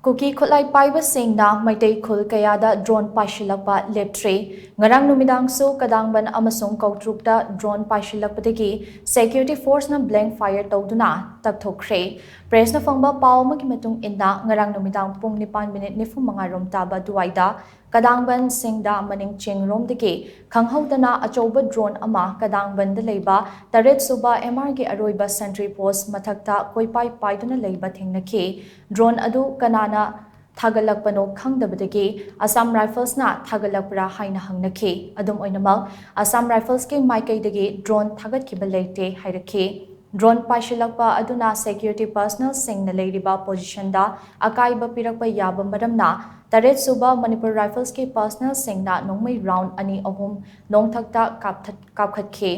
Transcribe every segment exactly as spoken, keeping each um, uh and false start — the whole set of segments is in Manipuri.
ꯀꯨꯀꯤ ꯈꯨꯠꯂꯥꯏ ꯄꯥꯏꯕꯁꯤꯡꯅ ꯃꯩꯇꯩ ꯈꯨꯜ ꯀꯌꯥꯗ ꯗ꯭ꯔꯣꯟ ꯄꯥꯏꯁꯤꯜꯂꯛꯄ ꯂꯦꯞꯇ꯭ꯔꯤ꯫ ꯉꯔꯥꯡ ꯅꯨꯃꯤꯗꯥꯡꯁꯨ ꯀꯗꯥꯡꯕꯟ ꯑꯃꯁꯨꯡ ꯀꯧꯇ꯭ꯔꯨꯛꯇ ꯗ꯭ꯔꯣꯟ ꯄꯥꯏꯁꯤꯜꯂꯛꯄꯗꯒꯤ ꯁꯦꯀ꯭ꯌꯨꯔꯤꯇꯤ ꯐꯣꯔꯁꯅ ꯕ꯭ꯂꯦꯡ ꯐꯥꯌꯔ ꯇꯧꯗꯨꯅ ꯇꯛꯊꯣꯛꯈ꯭ꯔꯦ꯫ ꯄ꯭ꯔꯦꯁꯅ ꯐꯪꯕ ꯄꯥꯎ ꯑꯃꯒꯤ ꯃꯇꯨꯡ ꯏꯟꯅ, ꯉꯔꯥꯡ ꯅꯨꯃꯤꯗꯥꯡ ꯄꯨꯡ ꯅꯤꯄꯥꯟ ꯃꯤꯅꯤꯠ ꯅꯤꯐꯨ ꯃꯉꯥ ꯔꯣꯝ ꯇꯥꯕ ꯑꯗꯨꯋꯥꯏꯗ ꯀꯗꯥꯡꯕꯟ ꯁꯤꯡꯗ ꯃꯅꯤꯡ ꯆꯤꯡꯔꯣꯝꯗꯒꯤ ꯈꯪꯍꯧꯗꯅ ꯑꯆꯧꯕ ꯗ꯭ꯔꯣꯟ ꯑꯃ ꯀꯗꯥꯡꯕꯟꯗ ꯂꯩꯕ ꯇꯔꯦꯠ ꯁꯨꯕ ꯑꯦꯝ ꯑꯥꯔꯒꯤ ꯑꯔꯣꯏꯕ ꯁꯦꯟꯇ꯭ꯔꯤ ꯄꯣꯁ ꯃꯊꯛꯇ ꯀꯣꯏꯄꯥꯏ ꯄꯥꯏꯗꯨꯅ ꯂꯩꯕ ꯊꯦꯡꯅꯈꯤ꯫ ꯗ꯭ꯔꯣꯟ ꯑꯗꯨ ꯀꯅꯥꯅ ꯊꯥꯒꯠꯂꯛꯄꯅꯣ ꯈꯪꯗꯕꯗꯒꯤ ꯑꯁꯥꯝ ꯔꯥꯏꯐꯜꯁꯅ ꯊꯥꯒꯠꯂꯛꯄ꯭ꯔꯥ ꯍꯥꯏꯅ ꯍꯪꯅꯈꯤ꯫ ꯑꯗꯨꯝ ꯑꯣꯏꯅꯃꯛ, ꯑꯁꯥꯝ ꯔꯥꯏꯐꯜꯁꯀꯤ ꯃꯥꯏꯀꯩꯗꯒꯤ ꯗ꯭ꯔꯣꯟ ꯊꯥꯒꯠꯈꯤꯕ ꯂꯩꯇꯦ ꯍꯥꯏꯔꯛꯈꯤ꯫ ꯗ꯭ꯔꯣꯟ ꯄꯥꯏꯁꯤꯜꯂꯛꯄ ꯑꯗꯨꯅ ꯁꯦꯀ꯭ꯌꯨꯔꯤꯇꯤ ꯄꯔꯁꯅꯦꯜꯁꯤꯡꯅ ꯂꯩꯔꯤꯕ ꯄꯣꯖꯤꯁꯟꯗ ꯑꯀꯥꯏꯕ ꯄꯤꯔꯛꯄ ꯌꯥꯕ ꯃꯔꯝꯅ, ꯇꯔꯦꯠ ꯁꯨꯕ ꯃꯅꯤꯄꯨꯔ ꯔꯥꯏꯐꯜꯁꯀꯤ ꯄꯔꯁꯅꯦꯜꯁꯤꯡꯅ ꯅꯣꯡꯃꯩ ꯔꯥꯎꯟ ꯑꯅꯤ ꯑꯍꯨꯝ ꯅꯣꯡꯊꯛꯇ ꯀꯥꯞꯊꯠ-, ꯀꯥꯞꯈꯠꯈꯤ꯫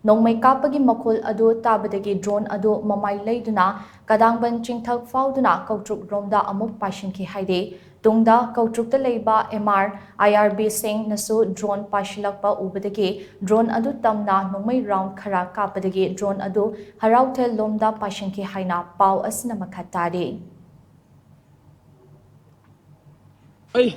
ꯅꯣꯡꯃꯩ ꯀꯥꯞꯄꯒꯤ ꯃꯈꯣꯜ ꯑꯗꯨ ꯇꯥꯕꯗꯒꯤ ꯗ꯭ꯔꯣꯟ ꯑꯗꯨ ꯃꯃꯥꯏ ꯂꯩꯗꯨꯅ ꯀꯗꯥꯡꯕꯟ ꯆꯤꯡꯊꯛ ꯐꯥꯎꯗꯨꯅ ꯀꯧꯇ꯭ꯔꯨꯛ ꯔꯣꯝꯗ ꯑꯃꯨꯛ ꯄꯥꯏꯁꯤꯟꯈꯤ ꯍꯥꯏꯔꯤ꯫ ꯇꯨꯡꯗ ꯀꯧꯇ꯭ꯔꯨꯛꯇ ꯂꯩꯕ ꯑꯦꯝ ꯑꯥꯔ, ꯑꯥꯏ ꯑꯥꯔ ꯕꯤꯁꯤꯡꯅꯁꯨ ꯗ꯭ꯔꯣꯟ ꯄꯥꯏꯁꯤꯜꯂꯛꯄ ꯎꯕꯗꯒꯤ ꯗ꯭ꯔꯣꯟ ꯑꯗꯨ ꯇꯝꯅ ꯅꯣꯡꯃꯩ ꯔꯥꯎꯟ ꯈꯔ ꯀꯥꯞꯄꯗꯒꯤ ꯗ꯭ꯔꯣꯟ ꯑꯗꯨ ꯍꯔꯥꯎꯊꯦꯜ ꯂꯣꯝꯗ ꯄꯥꯏꯁꯤꯟꯈꯤ ꯍꯥꯏꯅ ꯄꯥꯎ ꯑꯁꯤꯅ ꯃꯈꯥ ꯇꯥꯔꯤ꯫ ꯑꯩ